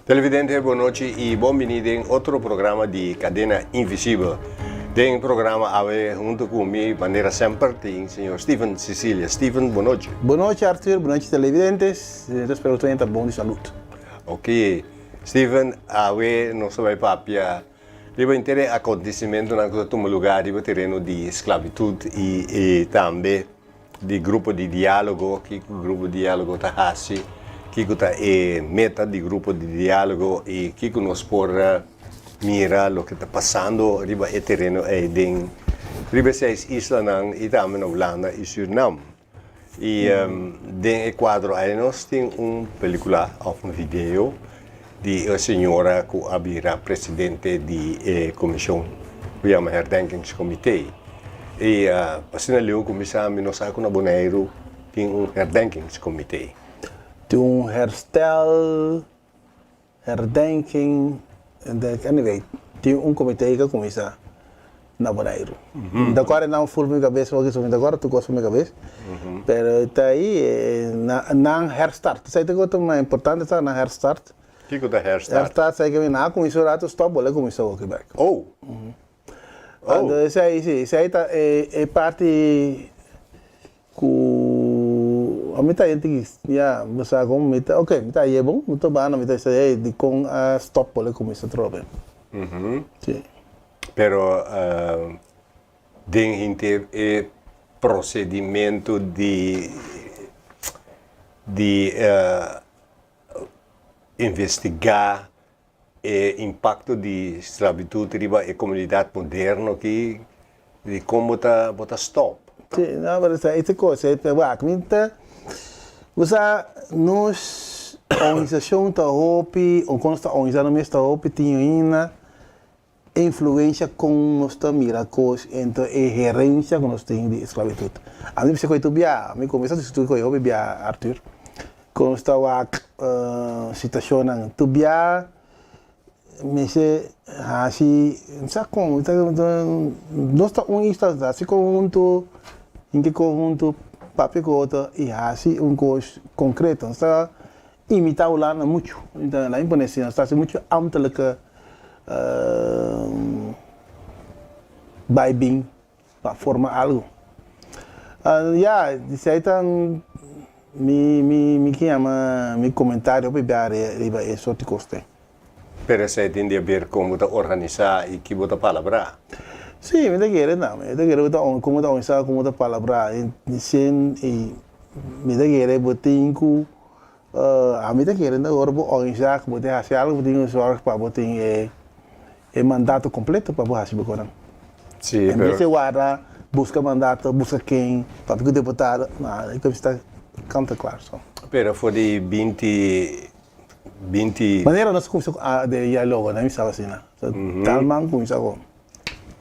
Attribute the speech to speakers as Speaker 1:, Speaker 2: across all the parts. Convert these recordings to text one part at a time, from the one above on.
Speaker 1: Televidente, bon nochi y bon bini den otro programa di Cadena Invisibel. Den programa awe hunto cu mi manera semper tin señor Steven Cecilia. Steven, bon nochi.
Speaker 2: Bon nochi, Arthur, bon nochi, televidentes. Ta spera cu ta bon di salud.
Speaker 1: Ok, Steven, awe nos ta bay papia riba henter e acontecimentonan cu ta tuma lugar riba tereno di sclavitud y tambe di grupo di diálogo, kiko grupo di diálogo ta hasi, kiko ta e meta di grupo di diálogo i kiko nos por mira loke ta pasando riba e tereno ei den riba e seis islanan i tambe na Hulanda i Sürnam. I den e kuadro ei nos tin un pelikula òf un video di e señora ku a bira presidente di e komishon ku yama Herdenkingscomité. I asina leu ku mi sa mi no sa ku na Boneiru tin un Herdenkingscomité.
Speaker 2: Tin un herstel, herdenking, anyway tin un komité ku a kuminsá na Boneiru. Mi ta kòrda nan ful mi kabes hopi so mi ta kòrda tur kos ful mi kabes pero ta ei nan herstart esei ta kos mas importante sa nan herstart.
Speaker 1: Kiko ta herstart?
Speaker 2: Herstart sa ke nan a kuminsá un ratu stòp bolbe kuminsá hopi bèk.
Speaker 1: Oh.
Speaker 2: Anto esei si esei ta e parti ku ami ta yenti ki ya bo sa kon mi ta ok mi ta haye bon mi ta banda mi ta bisa hey dikon a stòp bolbe kuminsá atrobe. Si.
Speaker 1: Pero den henter e procedimento di di investiga e impacto di sclavitud riba e comunidad moderno aki, di con bo ta bo ta stop?
Speaker 2: Si, no, pero esei ta cos, esei ta wak. Mi ta, bo sa, nos organisacion ta hopi, o con nos ta organisa nos mes ta hopi tin ainda influencia con nos ta mira cos entre e herencia cu nos tin di esclavitud. Ami bisa cu e tur bia, mi cuminsa discuti cu e hopi bia, Arthur, cu nos ta wak situacionnan tur bia mester haci, no sa con, nos ta un isla, haci conhunto, hinca conhunto, papia cu otro y haci un cos concreto. Nos ta Imita Hulanda muchu. Nan impone si nos ta hasi muchu ambtelijke bai bin pa forma algu. Ya, esei ta mi mi ke yama mi komentario hopi bia riba e sorti kos te.
Speaker 1: Pero esei tin di haber kon bo ta organisá i ki bo ta palabrá.
Speaker 2: Sí, mi ta kere tambe. Mi ta kere bo ta kon bo ta organisá, kon bo ta palabrá. I mi ta kere bo tin ku Ami ta kere na ora bo organisá ku bo tin hasi algu bo tin ku sòrg pa bo tin e e mandato kompleto pa bo hasi bo konan.
Speaker 1: Sí,
Speaker 2: En bes
Speaker 1: pero.
Speaker 2: di warda buska mandato, buska ken, papia ku deputado, no, e kos ta kanta klar so.
Speaker 1: Pero for di binti binti.
Speaker 2: Manera nos a kuminsá ku de dialogo, mi saba asina. Tal man kuminsá ku.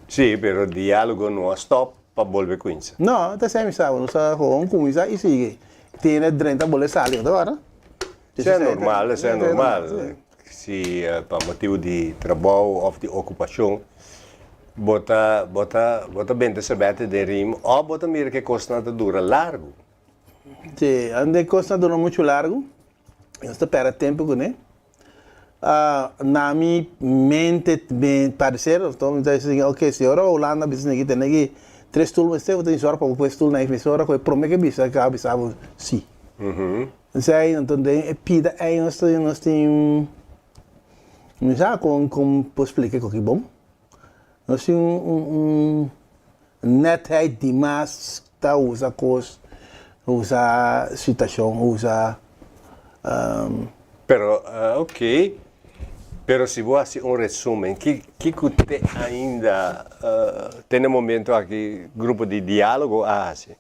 Speaker 1: Sí, pero dialogo no a stòp pa bolbe kuinsa.
Speaker 2: No, ta esei mi sa, nos a gewoon kuminsa i sigui. Tiene drenta bolbe sali otro ora.
Speaker 1: Esei a normal, esei a normal. Si pa motibu di trabou of di okupashon bo ta bo ta bo ta benta serbete den rim of bo ta mira ku e kosnan ta dura largu.
Speaker 2: Si, ande e kosnan dura muchu largu, nos ta pèrdè tempu kuné. Na mi mente mi parecer mi ta bisa ok si ora Hulanda bisa esaki tene ki tres stoel mester bo tin zorg pa bo pue stoel na mes ora ku e prome ke bisa ke a bisa bo si esei anto den e pida ei nos tin nos tin mi sa kon kon por splika koki bon nos tin un un netheid dimas ta usa kos usa situashon usa.
Speaker 1: Pero ok, pero si bo hasi un resumen, kiko te ainda te na e momento aki grupo di dialogo a hasi?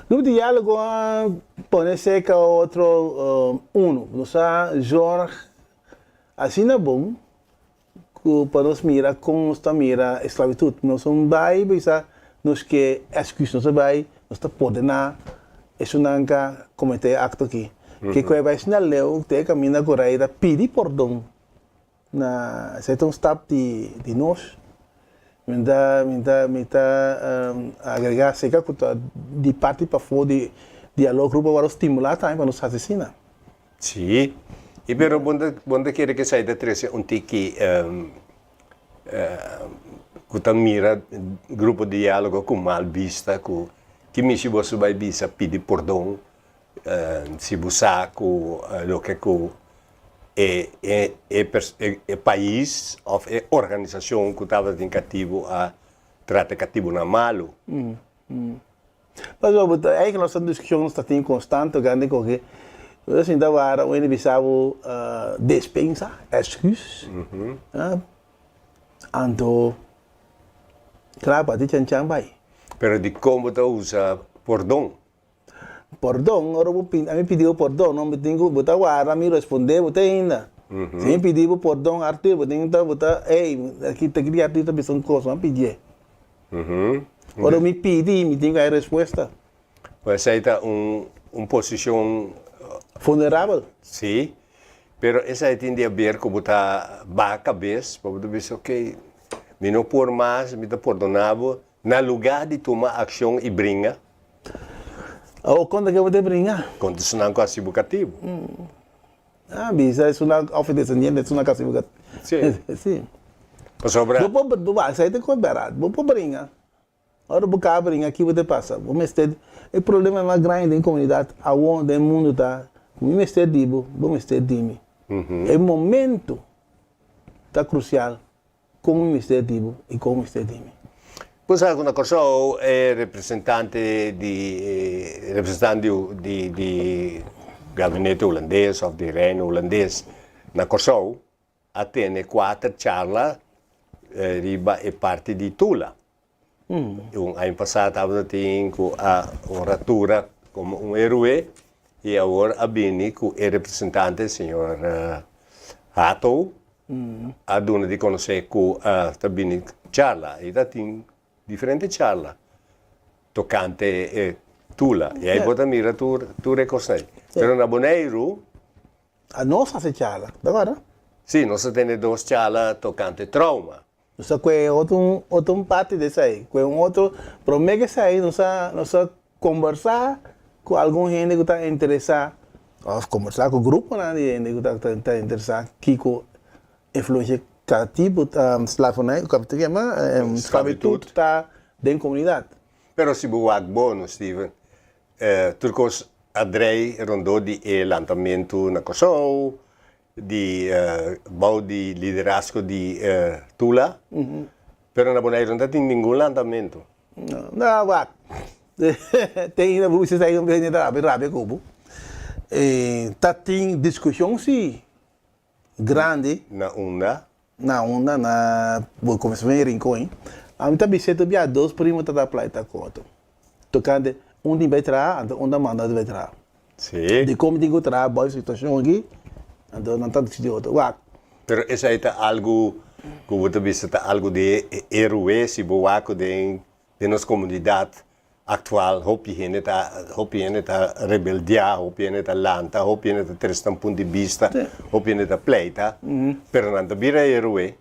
Speaker 2: Grupo di dialogo a pone serka otro uno, nos a zorg asina bon ku pa nos mira kon nos ta mira esklabitut. Nos no bai bisa nos ke èsküs, nos ta bai nos ta pordená esunnan ka kometé e akto aki. Ke ku e bai asina leu te e kaminda ku rei ta pidi pordon na esei ta un stap di di nos. Mi ta mi ta mi ta agregá aserka ku ta di parti pafó di dialog grupo a wòrdu stimulá tambe pa nos hasi asina.
Speaker 1: Sí. I pero bo ta bo ta kere ku esei ta trese un tiki ku ta mira grupo diálogo ku mal bista ku ki mishi boso bai bisa pidi pordon si bo sa ku loke ku e e e pais òf e organisashon ku tabatin katibu a trata katibunan malu.
Speaker 2: Pasobra bo ta eigen nos ta diskushon nos ta tin konstant tokante koke bo ta sinta wara un hende bisa bo despensa, èsküs, anto kla pa ti chan chan bai.
Speaker 1: Pero dikon bo ta usa pordon?
Speaker 2: Pordon, ora bo pidi, ami pidi bo pordon, no, mi tin ku, bo ta warda mi responde bo te ainda. Si mi pidi bo pordon Arthur, bo tin ta, bo ta, ey, aki ta ki Arthur ta bisa un kos, mi a pidié. Ora mi pidi, mi tin ku hay respuesta.
Speaker 1: Pues esei ta un, un posishon.
Speaker 2: Vulnerabel.
Speaker 1: Sí, pero esei tin di haber ku bo ta baha kabes, pa bo ta bisa, ok, mi no por mas, mi ta pordoná bo, Na lugá di tuma akshon i bringa.
Speaker 2: Awor konta ke bo ta bringa?
Speaker 1: Konta esnan ku hasi bo katibu.
Speaker 2: Ah, bisa esunnan òf e desendiente esunnan ku hasi bo katibu.
Speaker 1: Sí.
Speaker 2: Sí.
Speaker 1: Pasobra.
Speaker 2: Bo por, bo esei ta kos bèrdat. Bo por bringa. Ora bo kaba bringa, ki bo ta pasa? Bo mester, e problema mas grandi den komunidat awor den mundu ta ku mi mester di bo, bo mester di mi. E momento ta krusial. Kon mi mester di bo i kon mester di mi.
Speaker 1: Bo sa ku na Kòrsou e representante di representante di di gabinete hulandes òf di reino hulandes na Kòrsou a tene kuater charla riba e parti di Tula. Un aña pasá tabata tin ku a honra Tura komo un héroe i awor a bini ku e representante señor Hato a duna di konosé ku ta bini charla i ta tin diferente charla tokante e Tula i ai bo ta mira tur tur e kosnan ei. Pero na Boneiru.
Speaker 2: A nos hasi charla, ta kòrda?
Speaker 1: Sí, nos a tene dos charla tokante trauma.
Speaker 2: Nos a kue otro otro un parti di esei, kue un otro, prome ku esei nos a nos a kombersá ku algun hende ku ta interesá òf kombersá ku gruponan di hende ku ta ta interesá kiko influensia katibu ta slavernij ku yama sklabitut ta den komunidat.
Speaker 1: Pero si bo wak bo no Steven, tur kos a drei rondó di e lantamentu na Kòrsou, Di bou di liderazgo di Tula, pero na Boneiru no ta tin ningun lantamentu.
Speaker 2: No, wak. Te ainda bo bisa esei un bes ta rabia rabia ku bo. Ta tin diskushon si grandi.
Speaker 1: Na unda?
Speaker 2: Na unda na bo kuminsá ven Rincon. Ami ta bisa tur bia dos primo ta ta pleita ku otro. Tokante un tin bai traha anto un ta manda otro bai traha.
Speaker 1: Sí.
Speaker 2: Dikon mi tin ku traha bou e situashon aki? Anto nan ta diskuti otro. Wak.
Speaker 1: Pero esei ta algu ku bo ta bisa ta algu di e héroe si bo wak ku den den nos komunidat aktual hopi hende ta hopi hende ta rebeldiá, hopi hende ta lanta, hopi hende ta trese nan punt di bista, hopi hende ta pleita, pero nan ta bira héroe.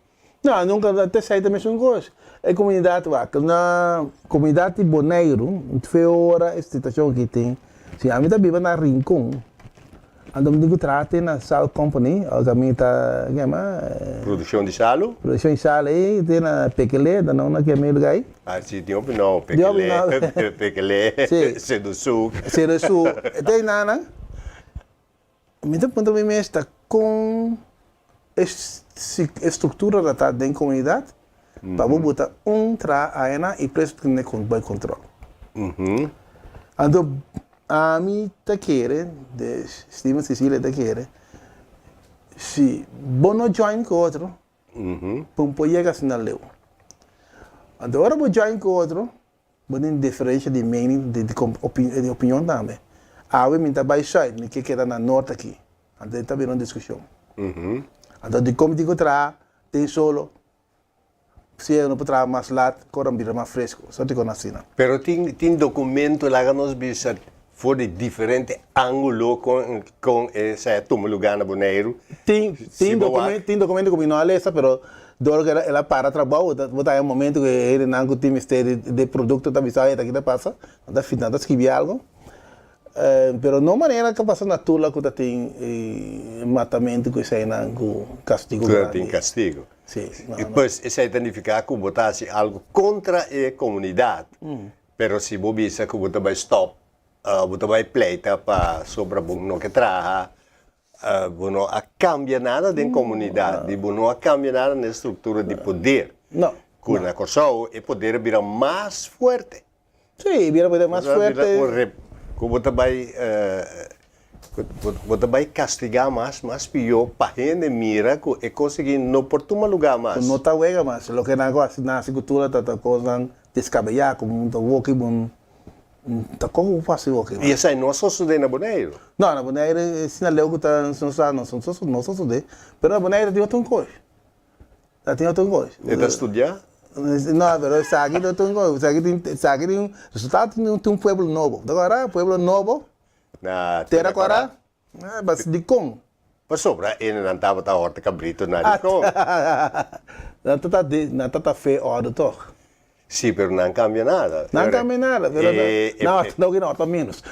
Speaker 2: No, nunka ta esei ta mesun kos. E komunidat wak, na komunidat di Boneiru, fe ora e situashon aki tin, si ami ta biba na Rincon, anto mi tin ku traha te na Sal Company, ora mi ta, ke yama?
Speaker 1: Produkshon di salu?
Speaker 2: Produkshon di salu ei, te na Pekele, ta na una ke mi luga ei.
Speaker 1: Ah, si, tin hopi nou, Pekele, Pekele, Sedusuk.
Speaker 2: Sedusuk, te einan. Mi ta puntra mi mes ta kon e struktura ta ta den komunidat pa bo buta un traha aena i preso tene bai kontrol. Anto ami ta kere, de Steven Cecilia ta kere, si bo no join ku otro bo no por yega asina leu. Anto ora bo join ku otro Bo tin diferensha di mening, di di opinion tambe. Awe mi ta bai sùit, mi ke keda na nort aki. Anto e ta bira un diskushon. Anto dikon mi tin ku traha den solo si e no por traha mas lat ku ora bira mas fresku? So dikon asina.
Speaker 1: Pero tin tin dokumento laga nos bisa for di diferente angulo kon kon esei a tuma lugá na Boneiru.
Speaker 2: Tin tin documento tin documento ku mi no a lesa pero dor ku el a para trabou bo ta haña un momento ku e hendenan ku tin mester di produkto ta bisa oye ta kita pasa nan ta nan ta skibi algo. Pero no manera ku pasa na Tula ku ta tin matamentu ku eseinan ku kastigu
Speaker 1: grandi. Ku ta
Speaker 2: tin
Speaker 1: kastigu. Si. I pues esei ta nifiká ku bo ta hasi algu kontra e komunidat, pero si bo bisa ku bo ta bai stòp, bo ta bai pleita pa sobra bo no ke traha, bo no a kambia nada den komunidat, di bo no a kambia nada na e struktura di poder.
Speaker 2: No.
Speaker 1: Ku na Kòrsou e poder a bira mas fuerte.
Speaker 2: Sí, bira poder mas fuerte.
Speaker 1: Ku bo ta bai bo ta bai kastigá mas, mas pió pa hende mira ku e kos aki no por tuma lugá mas.
Speaker 2: Ku no ta wega mas. Loke nan ku hasi nasi ku tur ta ta kosnan deskabeyá ku bo ta woki bo ta kon ku hasi woki.
Speaker 1: I esei no a sosodé na Boneiru?
Speaker 2: No, na Boneiru asina leu ku ta nos sa no sosodé, pero na Boneiru tin otro kos. Ta tin otro kos.
Speaker 1: E ta studia?
Speaker 2: No, pero esaki ta otro kos. Esaki tin, esaki tin, resultado tin un, tin un pueblo nobo. Ta kòrda? Pueblo nobo.
Speaker 1: Na
Speaker 2: Tera Kòrá. Ah, bas dikon?
Speaker 1: Pasobra e nan tabata hòrta kabrito na dikon.
Speaker 2: Nan ta ta di, nan ta ta fe òrdu tòg.
Speaker 1: Sí, pero nan kambia nada.
Speaker 2: Nan kambia nada, pero nan hòrta no, nan hòrta ménos.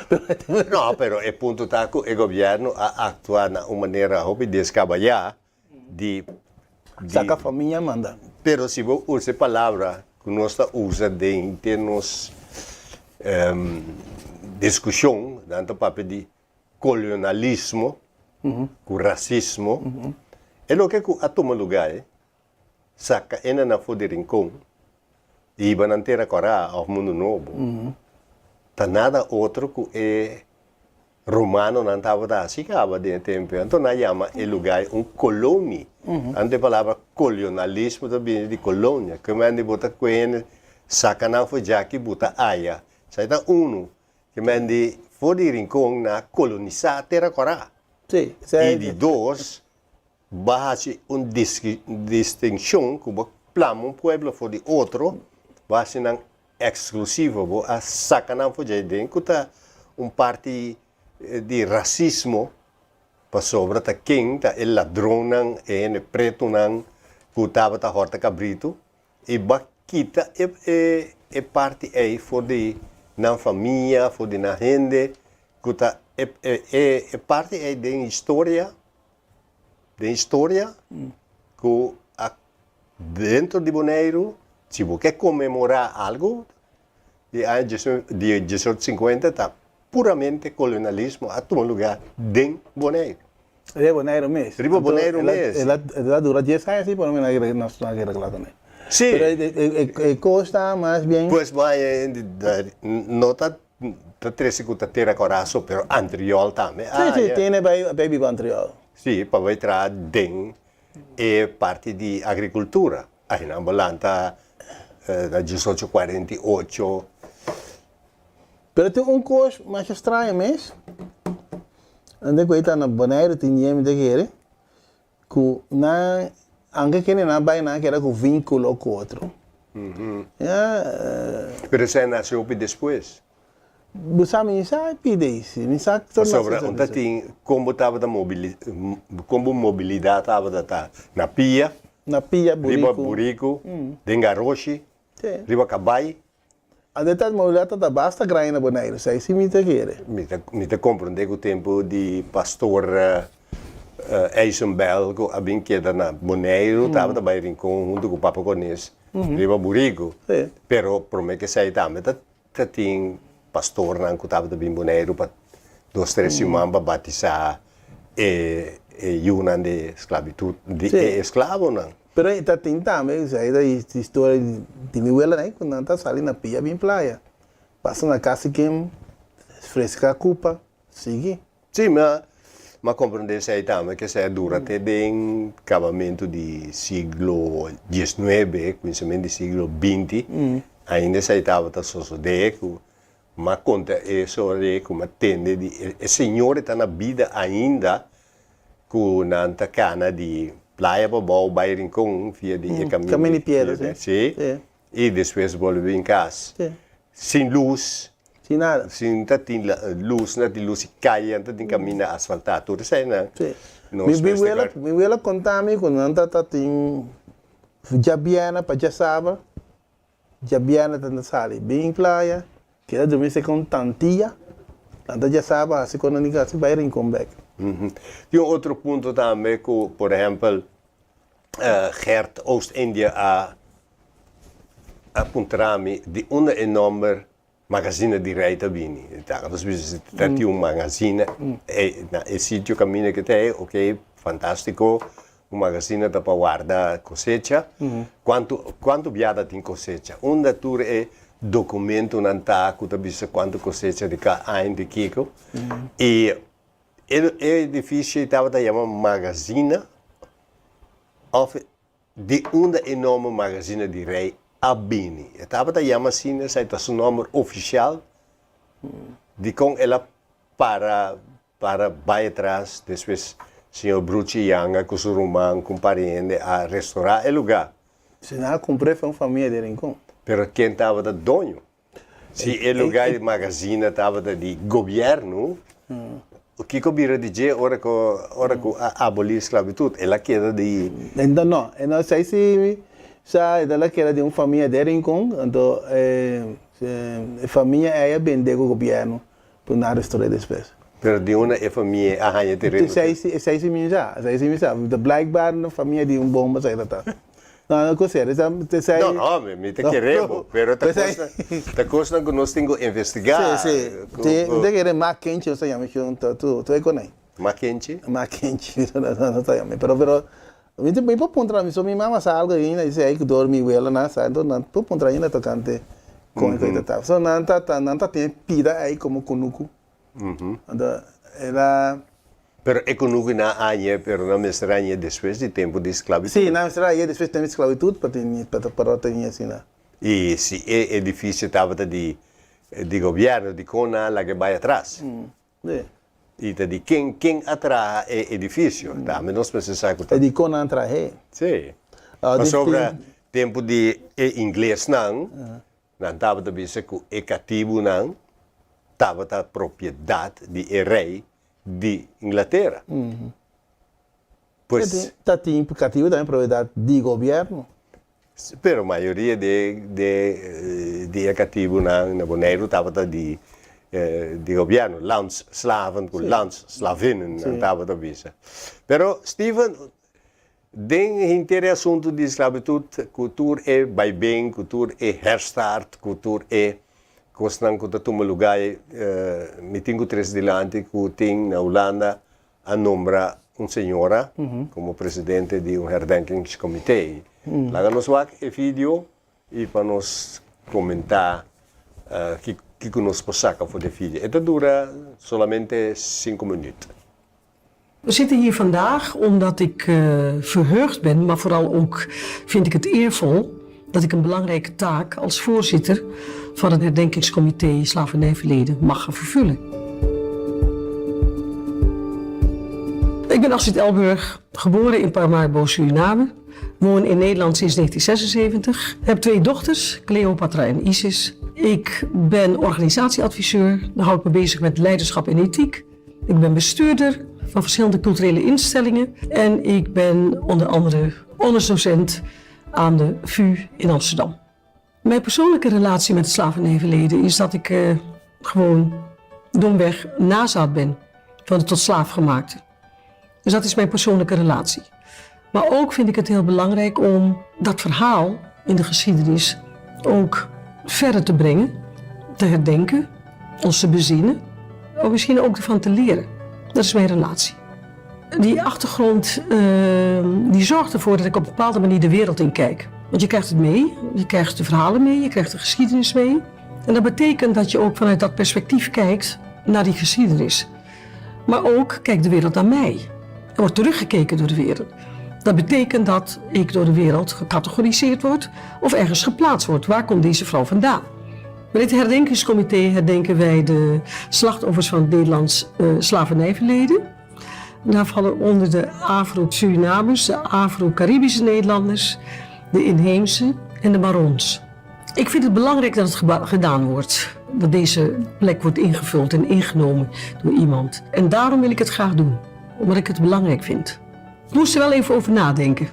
Speaker 1: No, pero e punto ta ku e gobièrnu a aktua na un manera hopi deskabayá di
Speaker 2: di. Saka famia manda.
Speaker 1: Pero si bo usa e palabra ku nos ta usa den den nos diskushon, nan ta papia di kolonalismo ku rasismo, e loke ku a tuma lugá e saka e nan afó di Rincon i hiba nan Tera Kòrá òf Mundu Nobo, ta nada otro ku e Romanonan tabata hasi kaba den e tempu ei, anto nan a yama e lugá ei un kolonie. Anto e palabra kolionalismo ta bini di kolonia. Ke men di bo ta kue hende saka nan for djaki buta aya. Esei ta unu. Ke men di for di Rincon nan a kolonisá Tera Kòrá.
Speaker 2: Sí,
Speaker 1: I di dos, bo a hasi un distinshon ku bo plama un pueblo for di otro, bo a hasi nan Exclusivo, bo a saca nan for djei den cu ta un parti di racismo pasobra ta ken ta e ladronnan, e hende pretonan cu tabata horta cabrito y bo a kita e e parti ey for di nan famia, for di nan hende cu ta e e parti ey den historia, den historia cu a Dentro di Boneiru, si bo ke konmemorá algu di aña di diesocho sinkuenta ta puramente kolonialismo a tuma lugá den Boneiru.
Speaker 2: Riba Boneiru mes.
Speaker 1: Riba Boneiru mes.
Speaker 2: El a dura dies aña si por lo menos nos a regla kuné.
Speaker 1: Si.
Speaker 2: Pero e kos ta mas bien.
Speaker 1: Pues bo haña no ta trese ku ta tera koraso pero antriol tambe.
Speaker 2: Si si tiene bai biba antriol.
Speaker 1: Si pa bai traha den E parti di agrikultura. Ahinan bo lanta na diesocho kuarenta i ocho.
Speaker 2: Pero tin un kos masha straño mes, ande ku e ta na Boneiru tin yemi ta kere ku nan anke kende nan bai nan a keda ku vinkulo ku otro. Ya.
Speaker 1: Pero esei a nase hopi despues.
Speaker 2: Bo sa mi sa pide si mi sa
Speaker 1: torna Pasobra un ta tin kon bo tabata mobili kon bo mobilidat tabata ta na pia,
Speaker 2: Na pia,
Speaker 1: riba
Speaker 2: buriku.
Speaker 1: buriku, den garoshi,
Speaker 2: Sí.
Speaker 1: riba kabai.
Speaker 2: Ande ta mobilidat ta basta grandi na Boneiru, sa si mi ta kere.
Speaker 1: Mi ta mi ta komprende ku tempu di pastor Eisenbel ku a bin keda na Boneiru tabata bai Rincon huntu ku Papa Cornes riba buriku.
Speaker 2: Sí.
Speaker 1: Pero prome ke esei tambe ta Ta tin pastornan ku tabata bin Boneiru pa dos tres siman pa batisá e yunan di sklabitut, di e esklabonan.
Speaker 2: Pero e ta tin tambe, esei ta historia di mi welanan ku nan ta sali na pia bin playa, pasa na kas di ken, freska kupa, sigui.
Speaker 1: Sí, mi a mi a komprendé esei tambe, ke esei a dura te den kabamentu di siglo diesnuebe, kuminsamentu di siglo binti, ainda esei tabata sosodé ku mi a konta e storia ku mi a tende di e señor e ta na bida ainda ku nan ta kana di Playa Pabou bai Rincon via di e kaminda
Speaker 2: Kaminda di piedra,
Speaker 1: sí. Sí. I despues bolbe bin kas. Sin lus.
Speaker 2: Sin nada.
Speaker 1: Sin ta tin lus, no ta tin lus di kaya, no ta tin kaminda asfaltá. Tur eseinan
Speaker 2: nos mester kar. Mi wela konta mi ku nan ta tin djabièrnè pa djasabra, djabièrnè ta sali bin playa, keda drumi serka un tantia. Lanta djasaba hasi kon nan tin ku hasi bai Rincon bek.
Speaker 1: Tin un otro punto tambe ku por ehèmpel Gert Oost-Indië a a puntra mi di unda e nòmber Magazine di Rei ta bini. E ta nos bisa si ta tin un magazine na e sitio kaminda ke ta ei, oke, fantástiko, un magazine ta pa warda kosecha. Kuantu kuantu bia ta tin kosecha? Unda tur e dokumentonan ta ku ta bisa kuantu kosecha di ka aña di kiko? I e e edifisio ei tabata yama magazine òf di unda e nòmber Magazine di Rei a bini. E tabata yama asina, esei ta su nòmber ofisial. Dikon el a para para bai atras despues señor Bruchi Yanga ku su ruman ku un par di hende a restorá e lugá.
Speaker 2: Si nan a kumpr'é fue un famia di Rincon.
Speaker 1: Pero ken tabata doño? Si e lugá di magazina tabata di gobièrnu, kiko bira di dje ora ku ora ku a abolí sklabitut? El a keda di.
Speaker 2: Ento no, e no esei si sa e ta keda di un famia den Rincon, anto e famia ei a bendé ku gobièrnu pa nan restor'é despues.
Speaker 1: Pero di unda e famia a haña tereno?
Speaker 2: Esei si esei si mi sa, esei si mi sa. Blijkbaar na famia di un bomba esei ta ta. No, no ku ser, esei esei.
Speaker 1: No, no, mi mi ta kere bo, pero ta kosnan ta kosnan ku nos tin ku investigá.
Speaker 2: Si, si. Si, mi ta kere Mak Kenchi nos ta yama shon ta tu tu e konai.
Speaker 1: Mak Kenchi?
Speaker 2: Mak Kenchi nos ta yama, pero pero mi ta mi por puntra mi so mi mama sa algo ainda dice ai ku dor mi wela nan sa enton nan por puntra ainda tokante kon e ta ta. So nan ta ta nan ta tin e pida ai komo kunuku. Anto el a.
Speaker 1: Pero e kunuku nan a hañ'é, pero nan mester a hañ'é despues di tempu di sklabitut.
Speaker 2: Sí, nan mester a hañ'é despues di tempu di sklabitut pa tin pa ta tin asina.
Speaker 1: I si e edifisio tabata di di gobièrnu, dikon nan a laga e bai atras?
Speaker 2: Sí.
Speaker 1: I ta di ken ken a traha e edifisio? Tambe nos mester sa ku ta.
Speaker 2: E dikon nan a trah'é?
Speaker 1: Sí. Pasobra tempu di e inglesnan, Nan tabata bisa ku e katibunan tabata propiedat di e rei di Inglatera.
Speaker 2: Pues. Ta tin katibu tambe propiedat di gobièrnu.
Speaker 1: Pero mayoria di di e katibunan na Boneiru tabata di di gobièrnu, landsslaven ku landsslavinnen nan tabata bisa. Pero Steven Den henter e asuntu di sklabitut, ku tur e baiben, ku tur e herstart, ku tur e kosnan ku ta tuma lugá, mi tin ku tres dilanti ku tin na Hulanda a nombra un señora komo presidente di un herdenkingscomité. Laga nos wak e video i pa nos komentá kiko nos por saka for di e video. E ta dura solamente sinku minüt.
Speaker 3: We zitten hier vandaag omdat ik verheugd ben, maar vooral ook vind ik het eervol dat ik een belangrijke taak als voorzitter van het herdenkingscomité Slavernijverleden mag gaan vervullen. Ik ben Astrid Elburg, geboren in Paramaribo, Suriname. Woon in Nederland sinds 1976. Heb twee dochters, Cleopatra en Isis. Ik ben organisatieadviseur. Daar hou ik me bezig met leiderschap en ethiek. Ik ben bestuurder van verschillende culturele instellingen en ik ben onder andere honoursdocent aan de VU in Amsterdam. Mijn persoonlijke relatie met het slavernijverleden is dat ik uh, gewoon domweg nazaat ben van de tot slaafgemaakte. Dus dat is mijn persoonlijke relatie. Maar ook vind ik het heel belangrijk om dat verhaal in de geschiedenis ook verder te brengen, te herdenken, ons te bezinnen, maar misschien ook ervan te leren. Dat is mijn relatie. Die achtergrond uh, die zorgt ervoor dat ik op een bepaalde manier de wereld in kijk. Want je krijgt het mee, je krijgt de verhalen mee, je krijgt de geschiedenis mee. En dat betekent dat je ook vanuit dat perspectief kijkt naar die geschiedenis. Maar ook kijkt de wereld naar mij. Er wordt teruggekeken door de wereld. Dat betekent dat ik door de wereld gecategoriseerd word of ergens geplaatst word. Waar komt deze vrouw vandaan? Met dit herdenkingscomité herdenken wij de slachtoffers van het Nederlands uh, slavernijverleden. Daar vallen onder de Afro-Surinamers, de Afro-Caribische Nederlanders, de inheemse en de Marons. Ik vind het belangrijk dat het gedaan wordt. Dat deze plek wordt ingevuld en ingenomen door iemand. En daarom wil ik het graag doen, omdat ik het belangrijk vind. Ik moest er wel even over nadenken.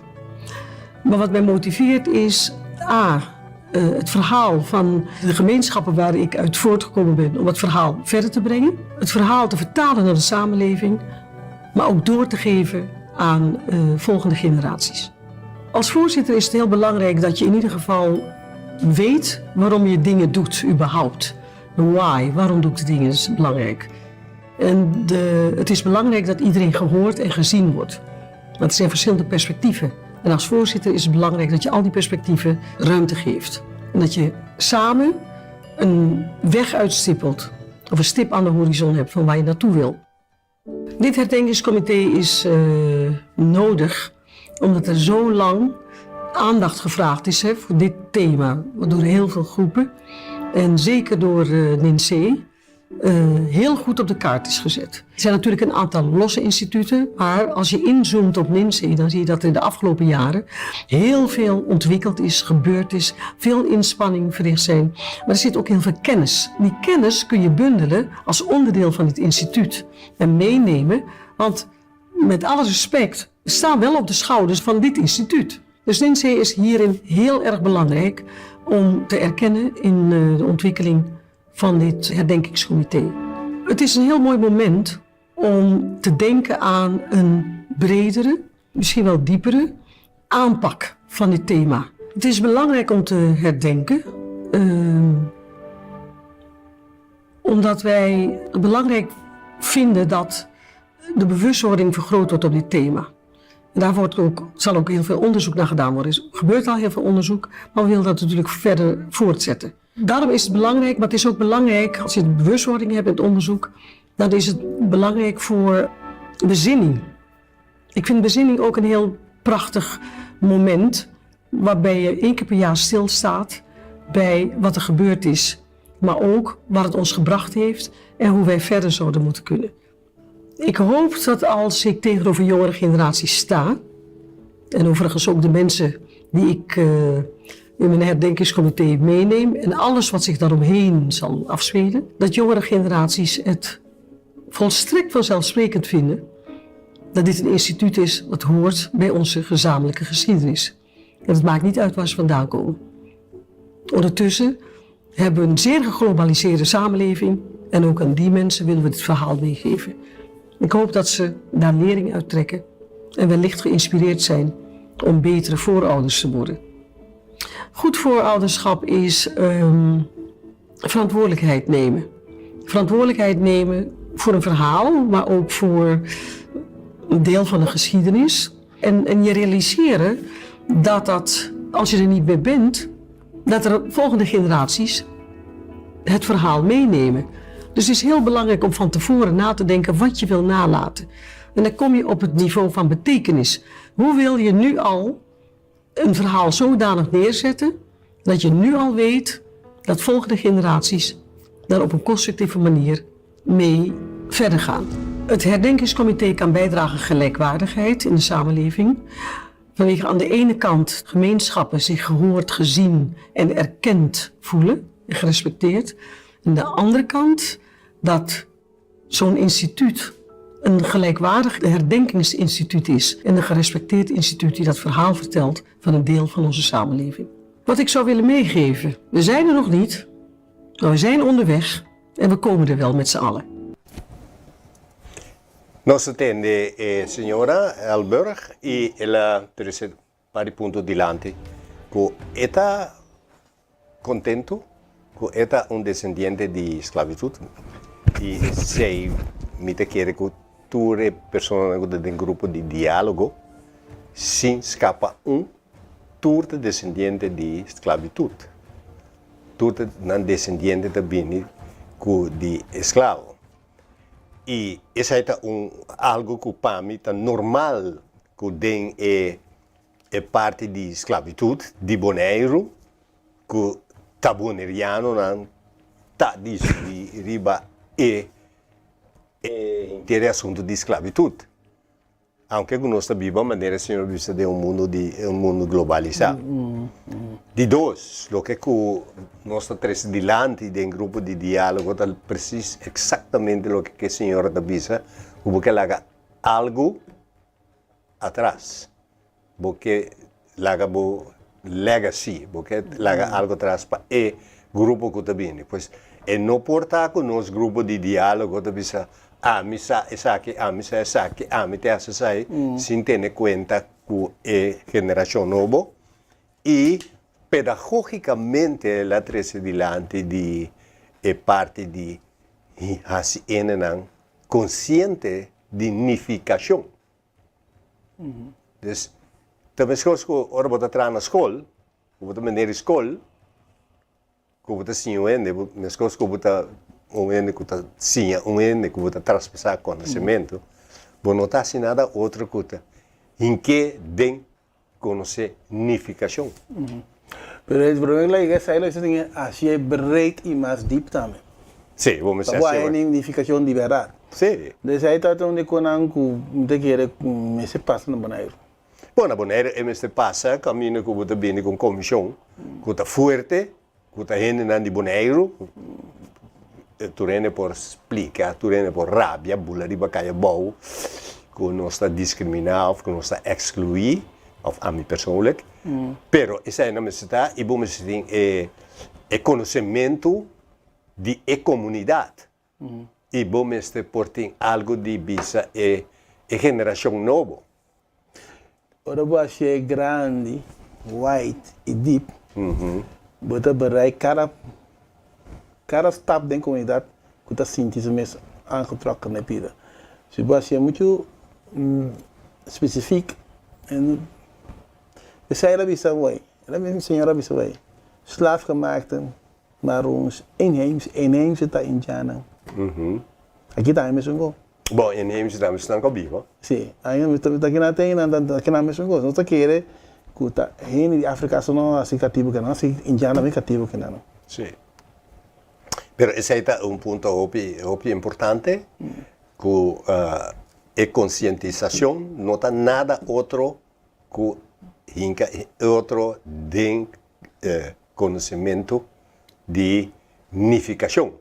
Speaker 3: Maar wat mij motiveert is A. het verhaal van de gemeenschappen waar ik uit voortgekomen ben, om het verhaal verder te brengen. Het verhaal te vertalen naar de samenleving, maar ook door te geven aan volgende generaties. Als voorzitter is het heel belangrijk dat je in ieder geval weet waarom je dingen doet, überhaupt. De why, waarom doe ik de dingen, is belangrijk. En het is belangrijk dat iedereen gehoord en gezien wordt. Want er zijn verschillende perspectieven. En als voorzitter is het belangrijk dat je al die perspectieven ruimte geeft. En dat je samen een weg uitstippelt of een stip aan de horizon hebt van waar je naartoe wil. Dit herdenkingscomité is nodig omdat er zo lang aandacht gevraagd is, hè, voor dit thema. Door heel veel groepen en zeker door NiNsee heel goed op de kaart is gezet. Er zijn natuurlijk een aantal losse instituten, maar als je inzoomt op NiNsee, dan zie je dat er in de afgelopen jaren heel veel ontwikkeld is, gebeurd is, veel inspanning verricht zijn. Maar er zit ook heel veel kennis. Die kennis kun je bundelen als onderdeel van het instituut en meenemen, want met alle respect, we staan wel op de schouders van dit instituut. Dus NiNsee is hierin heel erg belangrijk om te erkennen in de ontwikkeling van dit herdenkingscomité. Het is een heel mooi moment om te denken aan een bredere, misschien wel diepere aanpak van dit thema. Het is belangrijk om te herdenken, omdat wij het belangrijk vinden dat de bewustwording vergroot wordt op dit thema. En daar zal ook heel veel onderzoek naar gedaan worden. Er gebeurt al heel veel onderzoek, maar we willen dat natuurlijk verder voortzetten. Daarom is het belangrijk, maar het is ook belangrijk als je de bewustwording hebt in het onderzoek, dan is het belangrijk voor bezinning. Ik vind bezinning ook een heel prachtig moment waarbij je 1 keer per jaar stilstaat bij wat er gebeurd is, maar ook wat het ons gebracht heeft en hoe wij verder zouden moeten kunnen. Ik hoop dat als ik tegenover jongere generaties sta, en overigens ook de mensen die ik in mijn herdenkingscomité meeneem en alles wat zich daaromheen zal afspelen, dat jongere generaties het volstrekt vanzelfsprekend vinden dat dit een instituut is wat hoort bij onze gezamenlijke geschiedenis. En het maakt niet uit waar ze vandaan komen. Ondertussen hebben we een zeer geglobaliseerde samenleving en ook aan die mensen willen we het verhaal meegeven. Ik hoop dat ze daar lering uit trekken en wellicht geïnspireerd zijn om betere voorouders te worden. Goed voorouderschap is verantwoordelijkheid nemen. Verantwoordelijkheid nemen voor een verhaal, maar ook voor een deel van de geschiedenis. En je realiseren dat als je er niet meer bent, dat er volgende generaties het verhaal meenemen. Dus het is heel belangrijk om van tevoren na te denken wat je wil nalaten. En dan kom je op het niveau van betekenis. Hoe wil je nu al een verhaal zodanig neerzetten dat je nu al weet dat volgende generaties daar op een constructieve manier mee verder gaan. Het herdenkingscomité kan bijdragen aan gelijkwaardigheid in de samenleving. Vanwege aan de ene kant gemeenschappen zich gehoord, gezien en erkend voelen en gerespecteerd. Aan de andere kant dat zo'n instituut een gelijkwaardig herdenkingsinstituut is en een gerespecteerd instituut die dat verhaal vertelt van een deel van onze samenleving. Wat ik zou willen meegeven, we zijn er nog niet, maar we zijn onderweg en we komen er wel met z'n allen.
Speaker 1: Nos a tende e señora Elburg y el a trece par di punto dilanti cu e ta contento cu e ta un descendiente di sclavitud y esey mi ta kere cu tur e personanan cu ta den grupo di dialogo sin scapa un tur ta descendiente di sclavitud. Tur ta nan descendiente ta bini cu di esclavo. I esei ta un algu ku pa mi ta normal ku den e e parti di sklabitut di Boneiru ku ta bonerianonan ta disidi riba e e henter e asuntu di sklabitut. Aunke ku nos ta biba manera Señor bisa den un mundu di un mundu globalisá. Di dos, loke ku nos ta trese dilanti den grupo di diálogo ta presis eksaktamente loke ku e señora ta bisa, ku bo ke laga algu atras. Bo ke laga bo. legacy, bo ke laga algo tras pa e grupo ku ta bini. Pues e no por ta ku nos grupo di diálogo ta bisa ami sa esaki, ami sa esaki, ami te hasi esai, sin tene kuenta ku e generashon nobo i pedagógikamente el a trese dilanti di e parti di hasi hendenan konsiente di nifikashon. Dus ta meskos ku ora bo ta traha na skol, ku bo ta meneer di skol, ku bo ta siña un hende, meskos ku bo ta un hende ku ta siña un hende, ku bo ta traspasá konosementu, bo no ta hasi nada otro ku ta hink'é den konosé nifikashon.
Speaker 2: Pero e promé ku la esei lo tin hasié breed i mas diep tambe.
Speaker 1: Sí, bo mester
Speaker 2: hasié. Pa bo haña nifikashon di bèrdat.
Speaker 1: Sí.
Speaker 2: Des ei ta un di konan ku mi ta kere ku mester pasa na Boneiru.
Speaker 1: Bon, na Boneiru e mester pasa kaminda ku bo ta bini ku un komishon ku ta fuerte, ku ta hendenan di Boneiru, tur hende por splika, tur hende por rabia, bula riba kaya abou, ku nos ta diskriminá òf ku nos ta ekskluí, òf ami persoonlijk. Pero esei no mester ta i bo mester tin e e konosementu di e komunidat i bo mester por tin algu di bisa e e generashon nobo.
Speaker 2: Ora bo hacié grandi, wide y deep, bo ta bereik cada cada stap den comunidad cu ta sinti su mes aangetrokken na e bida. Si bo hacié mucho specifiek, esey el a bisa awey, mi señor a bisa awey, slaafgemaakten, maroons, inheems, inheemse ta indianan. Aki tambe mesun go.
Speaker 1: Bon, inheemse tambe esnan ku a biba.
Speaker 2: Si, ta kina ten nan ta kina mesun kos. Nos ta kere ku ta hende di Afrika so no hasi katibu ke nan, hasi indian tambe katibu ke nan.
Speaker 1: Si. Pero esei ta un punto hopi hopi importante ku e konsientisashon no ta nada otro ku hinka e otro den konosementu di nifikashon.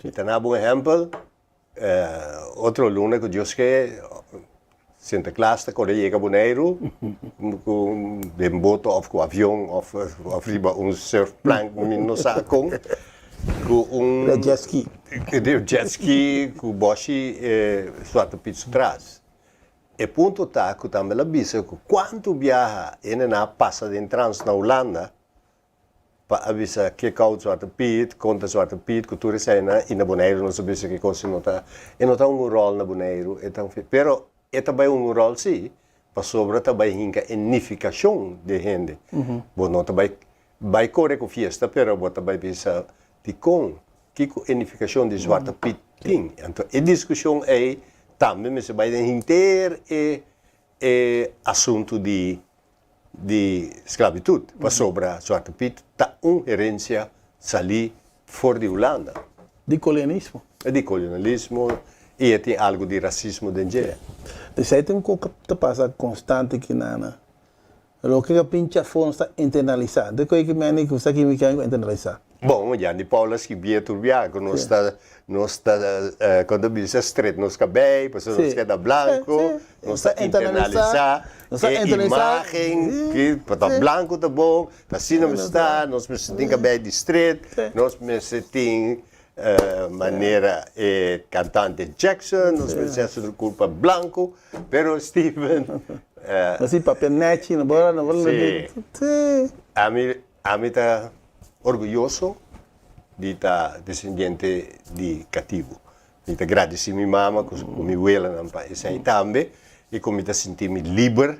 Speaker 1: Mi ta na bo un ehèmpel, otro luna ku Dios ke, Sinterklaas ta kore yega Boneiru ku den boto òf ku avion òf riba un surfplank, mi no sa kon, ku un
Speaker 2: jet ski,
Speaker 1: jet ski ku bòshi Zwarte Piet su tras. E punto ta ku tambe el a bisa ku kuantu biaha hende nan a pasa den trans na Hulanda, pa a bisa ke koud Zwarte Piet, kon ta Zwarte Piet, ku tur eseinan, i na Boneiru nos a bisa ke kos no ta, e no ta un ròl na Boneiru, e ta un, pero e ta bai un ròl si, pasobra ta bai hinka e nifikashon di e hende. Bo no ta bai bai kore ku fiesta, pero bo ta bai bisa dikon, kiko e nifikashon di Zwarte Piet tin. Anto e diskushon ei tambe mester bai den henter e e asuntu di di sklabitut, pasobra Zwarte Piet ta un herensia salí for di Hulanda.
Speaker 2: Di kolonialismo.
Speaker 1: Di kolonialismo i e tin algu di rasismo den dje.
Speaker 2: Esei ta un kos ku ta pasa konstante ki nan. Loke ku a pincha afó nos ta internalisá. Dikon e meni ku sa kimi ku internalisá?
Speaker 1: Bon, Jan di Paula skibié tur bia ku nos ta nos ta kon ta bisa stret nos kabei pasobra nos keda blanko, nos ta internalisá e imágen ki pa ta blanko ta bon, ta asina mester ta, nos mester tin kabei di stret, nos mester tin manera e kantante Jackson, nos mester hasi tur kurpa blanko, pero Steven.
Speaker 2: Nos tin papia nèchi, no por no por.
Speaker 1: Sí. Ami Ami ta orguyoso di ta desendiente di katibu. Mi ta gradisí mi mama ku mi welanan pa esei tambe i ku mi ta sinti mi liber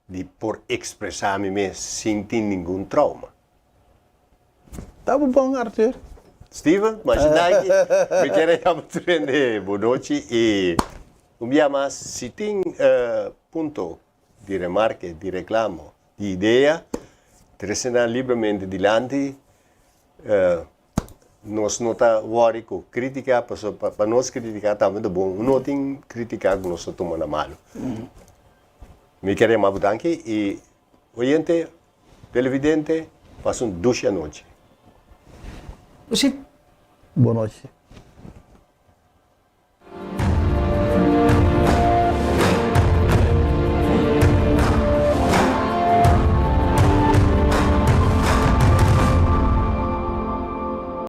Speaker 1: di por ekspresá mi mes sin tin ningun trauma.
Speaker 2: Ta bo bon, Arthur.
Speaker 1: Steven, masha danki. Mi kier a yama tur hende bo nochi i un bia mas si tin punto di remarke, di reklamo, di idea, trese nan libremente dilanti. Nos no ta wòri ku kritika, pasobra pa nos kritika tambe ta bon. No tin kritika ku nos ta tuma na malu. Mi kier yama bo danki i oyente, televidente, pasa un dushi anochi.
Speaker 3: Dushi.
Speaker 2: Bon nochi.